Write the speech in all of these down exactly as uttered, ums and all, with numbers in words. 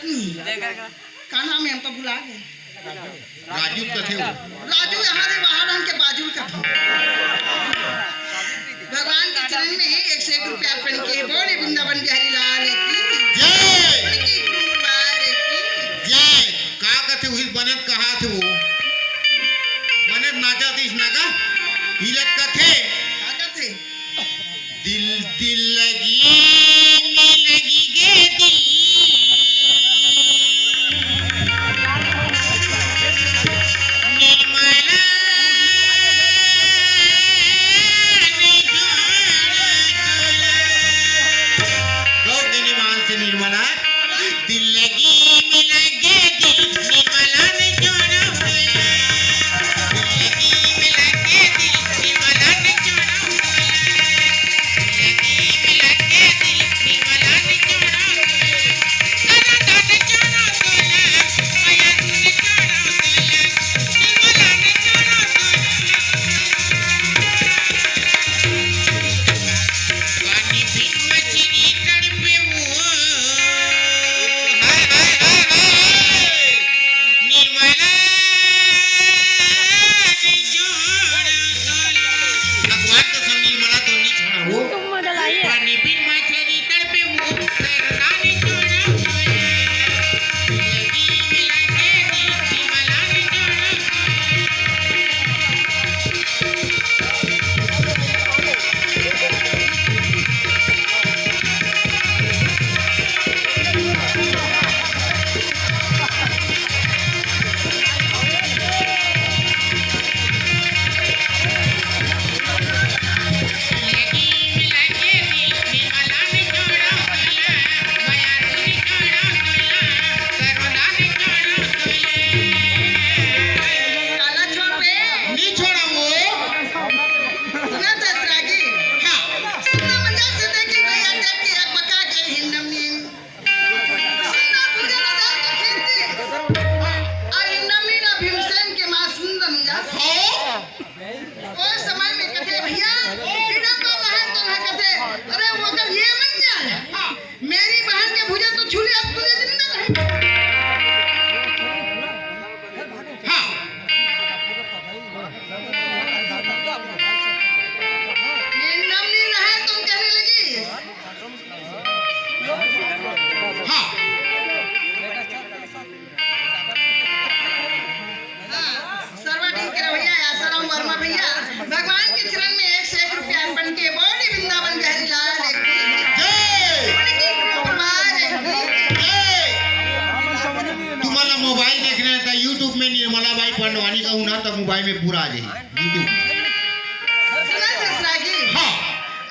का नाम हे, हम तो भुला गे। राजू कथे हो। राजू यहाँ से बाहर हमके बाजू कथे। भगवान के चरण में एक सौ एक रुपया अर्पण किए। बोले वृंदावन बिहारी लाल की जय। उनकी गुरु परिवार की जय। का कथे उही बने कहा थे वो? बने नाचा तीस ना का? इलत कथे। का कथे? दिल, दिल लगी, में लगी गे दिल। निर्मला ने छोड़ा तोला। गौ के निमान से निर्मला, दिल लगी, में लगे दिल, निर्मला ने छोड़ा तोला। भगवान कसम निर्मला तो नहीं छोड़ा वो। तुम मजा लाइए। पानी बिन मछली तड़पे वो, तैरना नहीं छोड़ा। काला छोड़ बे। नहीं छोड़ा वो। सुना दसरागी। हाँ। सुना मजा से देखी भैया, देख के एक बका के हिन्नम नीम। सुंदर भुजा ना जान के खेती। आ हिन्नम नीम ना भीमसेन के माँ सुंदर मजा। हाँ। ओ समय में कथे भैया, बिना पाला है तो ना कथे। अरे वो कर ये मत जान। मेरी बहन के भुजा तो छू ले, अब तुझे जिंदा नहीं। हाँ। ये नमनी रहे, तुम कहने लगी। हाँ। हाँ, सर्व ठीक है भैया, आसाराम वर्मा भैया, भगवान के चरण में एक से एक रुपया अर्पण किए, बोली वृंदावन बिहारी लाल की जय। उनकी कृपा रहे। जय। तुम्हारा मोबाइल देखना है तो YouTube में निर्मला बाई पंडवानी का हुना तो मोबाइल में पूरा आ जाए। YouTube। सुना ससुरा जी? हाँ।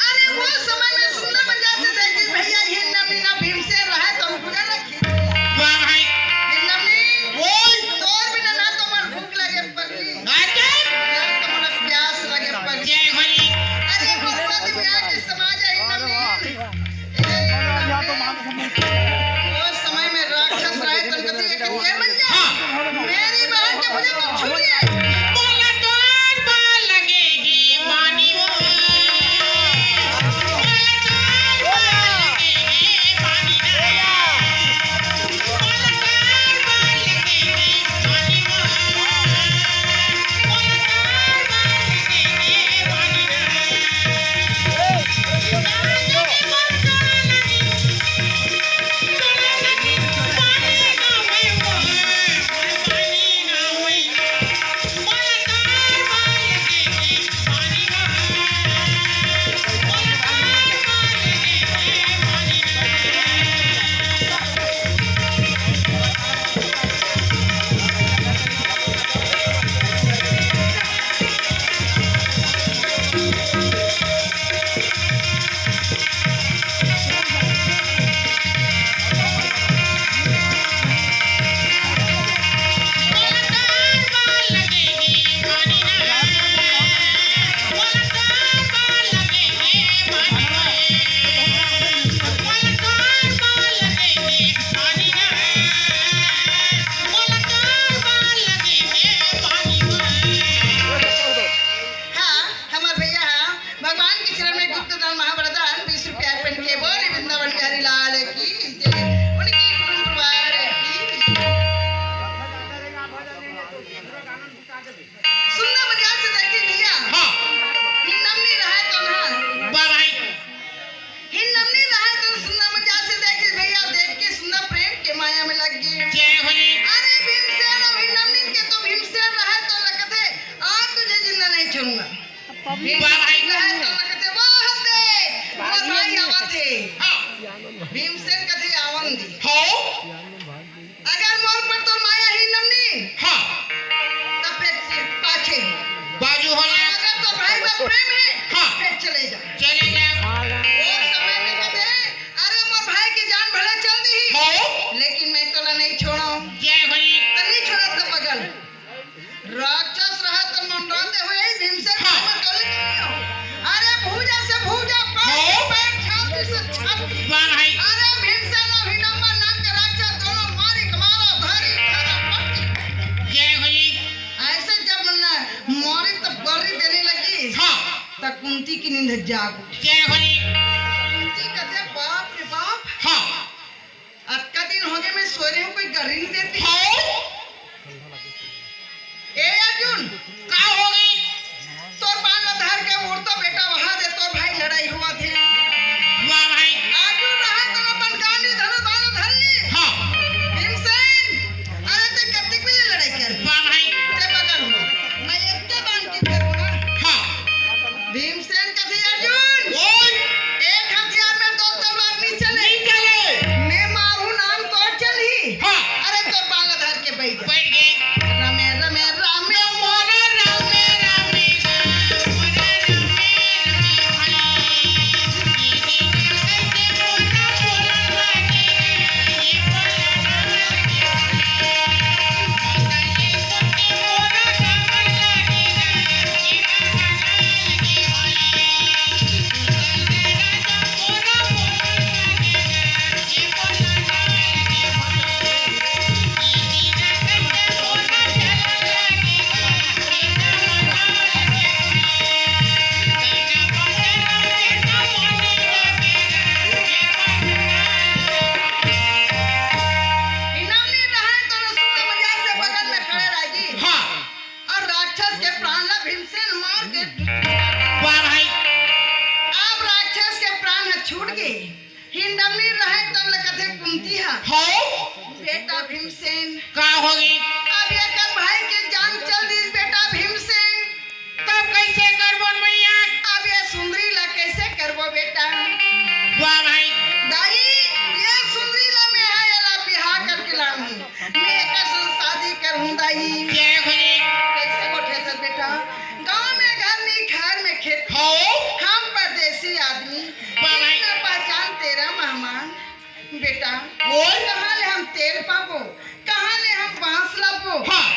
अरे वो समय में सुंदर मजा से देखी भैया, ये नमनी ना भीमसेन रहे तो हम पूरा रखी। वाह भाई। ये नमनी, ओए। तोर बिना ना तो मन भूख लगे पगली। अच्छा। ना तो मन प्यास लगे पगली। जय होली। अरे भगवती बिहार के समाज है ये नमनी। अरे वाह। ये नमनी। वो समय में राक्षस रहे तो कति एक ये मत जा। हाँ। मेरी बहन के मुझे तो छू लिया। बोला तो आज बाल लगे। लेकिन मैं तोला नहीं छोड़ो। जय हो जी। त नहीं छोड़ा त बगल। राक्षस रहा त मंडराते हुए ही भीमसेन हाँ। में तोले के नहीं हो। अरे भुजा से भुजा, पैर से हाँ। पैर, छाती से छाती। वाह भाई। अरे भीमसेन और हिडम्बा नाम के राक्षस दोनों मारी के मारा, धरी, धरा, पटकी। जय हो जी। ऐसे जब न मारी त बरी देने लगी, हाँ। त कुंती की नींद जाग उठी। जय हो जी। कुंती कहते, "बाप रे बाप, हाँ। अतका दिन हो गए मैं सोए रही हूँ, कोई गर्री नहीं देती।" हाँ। ए अर्जुन, का हो गई? तोर बाल ला धर के उड़ तो बेटा, वहां दे तोर भाई लड़ाई हुआ थे। वाह भाई। अर्जुन रहा तो अपन गांडी धनुष बाण धर ली। हाँ। भीमसेन, अरे ते कत्तिक भी ले लड़ाई कर। वाह भाई। ते बगल हो। मैं एक के बाण की करूँगा। हाँ। भीमसेन कथे, "अर्जुन, ओए। एक हथियार में दो तलवार नहीं चले। नहीं चले। मैं मारू नाम तो चलही।" हाँ। अरे तो बाल धर के बैठ। बैठ गए। रमे, रमे, रामे मोरे, रमे, रमे, रामे, रमे, रमे, भाई। इनाम नहीं रहा है तो रसूल के मजाक से बगल में खड़े रहेगी। हाँ। और राक्षस के प्राण ला भीमसेन मार के वाह भाई। अब राक्षस के प्राण ह छूट गए। हिंडमनी रहे तब ले कथे कुंती ह, हाँ। बेटा भीमसेन। का होगी? अब एकर भाई के जान चल दिस बेटा भीमसेन। तब कैसे करबो मैया? अब ये सुंदरी ला कैसे करबो बेटा? वाह भाई। दाई, ये सुंदरी ला मैं हा एला बिहा करके लाऊं। मैं एकर संग शादी करहूं दाई। जय हो जी। कैसे गोठे थे बेटा? गांव में घर नहीं, खैर में खेत। हाँ। हम परदेसी आदमी, वाह भाई। ना पहचान तेरा मेहमान। बेटा, ओए। कहाँ ले हम तेल पाबो? कहाँ ले हम बांस लाबो? हाँ।